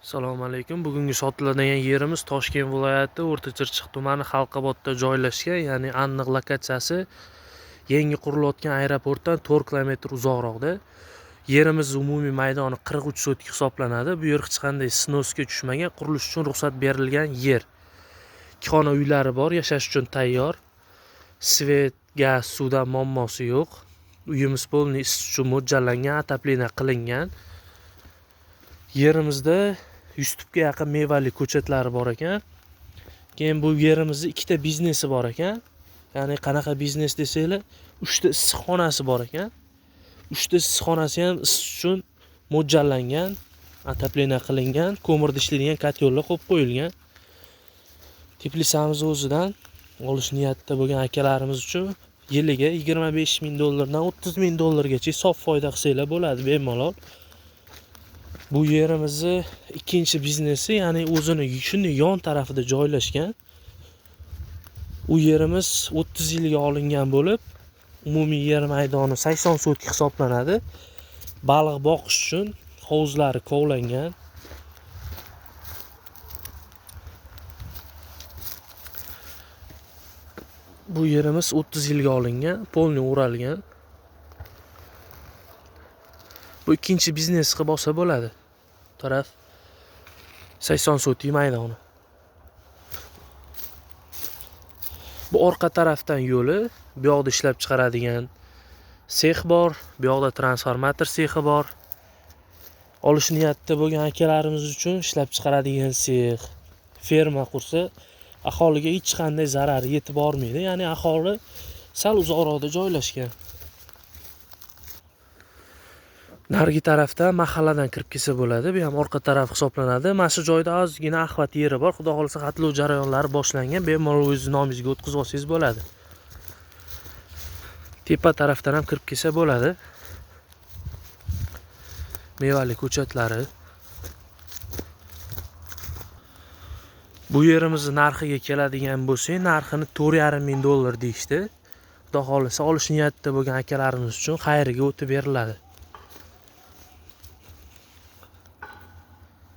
Assalomu alaykum. Bugungi sotiladigan yerimiz Toshkent viloyati O'rta Chirchiq tumani Xalqobodda joylashgan, ya'ni aniq lokatsiyasi yangi qurilayotgan aeroportdan 4 kilometr uzoqroqda. Yerimiz umumiy maydoni 43 sotik hisoblanadi. Bu yer hech qanday snosga tushmagan, qurilish uchun ruxsat berilgan yer. 2 xona uylari bor, yashash uchun tayyor. Svet, gaz, suvdan muammosi yo'q. Uyimiz polniy isitish uchun mo'ljallangan, отопление qilingan. Yerimizda 100 tubga yaqin mevali ko'chatlari bor ekan. Keyin bu yerimizda ikkita biznesi bor ekan. Ya'ni qanaqa biznes desanglar, 3 ta issiqxonasi bor ekan. 3 ta issiqxonasi ham isitish uchun mo'ljallangan, отопление qilingan, ko'mirda ishlaydigan kotellar qo'yib qo'yilgan. Teplisamiz o'zidan olish niyatida bo'lgan akalarimiz uchun yiliga 25 ming dollardan 30 ming dollargacha sof foyda qilsanglar bo'ladi bemalol. Bu yerimizni ikkinchi biznesi, ya'ni o'zini shunday yon tarafida joylashgan. U yerimiz 30 yilga olingan bo'lib, umumiy yer maydoni 80 sotik hisoblanadi. Baliq boqish uchun hovuzlari kovlangan. Bu yerimiz 30 yilga olingan, polni o'ralgan. Bu ikkinchi biznes qilib olsa bo'ladi. Bu taraf 80 sotik maydoni. Bu orqa tarafdan yo'li, bu yoqda ishlab chiqaradigan sex bor, bu yoqda transformator sexi bor. Olish niyatida bo'lgan akalarimiz uchun ishlab chiqaradigan sex, ferma qursa, aholiga hech qanday zarar yetib bormaydi. Ya'ni aholi sal uzoqroqda joylashgan. Narigi tarafdan mahalladan kirib kelsa bo'ladi. Bu ham orqa taraf hisoblanadi. Mana shu joyda ozgina axlat yeri bor. Xudo xolasa xatlov jarayonlari boshlangan. Bemalol o'zingiz nomingizga o'tkazib olsangiz bo'ladi. Tepa tarafdan ham kirib kelsa bo'ladi. Mevali ko'chatlari. Bu yerimizni narxiga keladigan bo'lsak, narxini 4,5 ming dollar deyishdi. Xudo xolasa olish niyatida bo'lgan akalarimiz uchun xayriga o'tib beriladi.